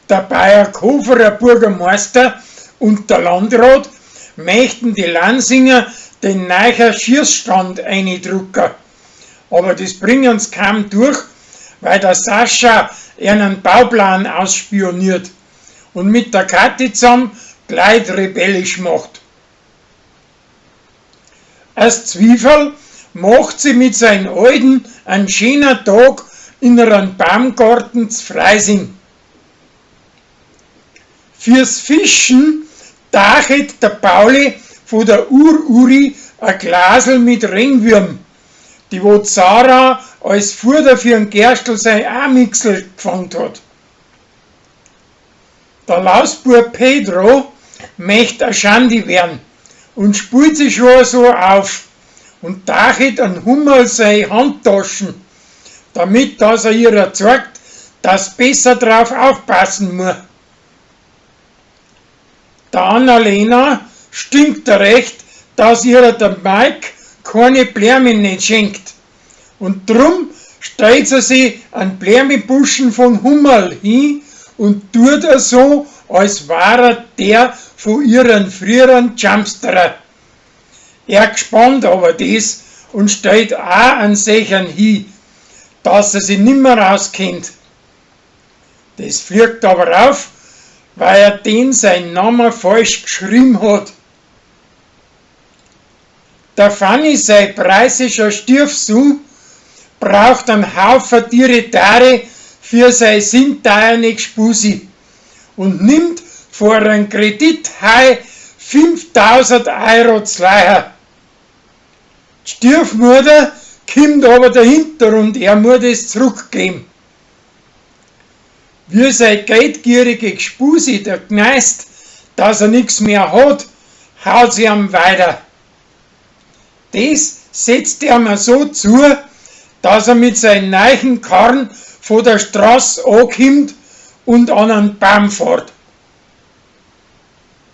Der Bayerkoferer Bürgermeister und der Landrat möchten die Lansinger den neicher Schießstand eindrucken. Aber das bringen's kaum durch, weil der Sascha einen Bauplan ausspioniert und mit der Kathi zusammen gleich rebellisch macht. Als Zwiefel macht sie mit seinen Alten einen schönen Tag in ihren Baumgarten zu Freising. Fürs Fischen tachet der Pauli von der Ur-Uri ein Glasel mit Ringwürm, die wo Zara als Futter für den Gerstl sein Amixel gefangen hat. Der Lausbub Pedro möcht a Schandi werden und spult sich schon so auf und tachet an Hummel sei Handtaschen, damit dass er ihr zeigt, dass besser drauf aufpassen muss. Der Annalena stinkt recht, dass ihr der Mike keine Blumen nicht schenkt. Und drum stellt sie sich an Blumenbuschen von Hummel hin und tut er so, als war er der von ihren früheren Jumpsterer. Er gespannt aber das und stellt auch an Sechern hin, dass er sich nimmer auskennt. Das fliegt aber auf, weil er den seinen Namen falsch geschrieben hat. Der Fanny sein preußischer Stiefsohn braucht einen Haufen Tiere für sei sinteierne Gspusi und nimmt vor einen Kredithai 5000 Euro z'Leiher. Die Stiefmutter kommt aber dahinter und er muss es zurückgeben. Wie sein geldgierige Gspusi da gneist, dass er nix mehr hat, haut sie ihm weiter. Das setzt er mir so zu, dass er mit seinem neuen Karren von der Straße ankommt und an einen Baum fährt.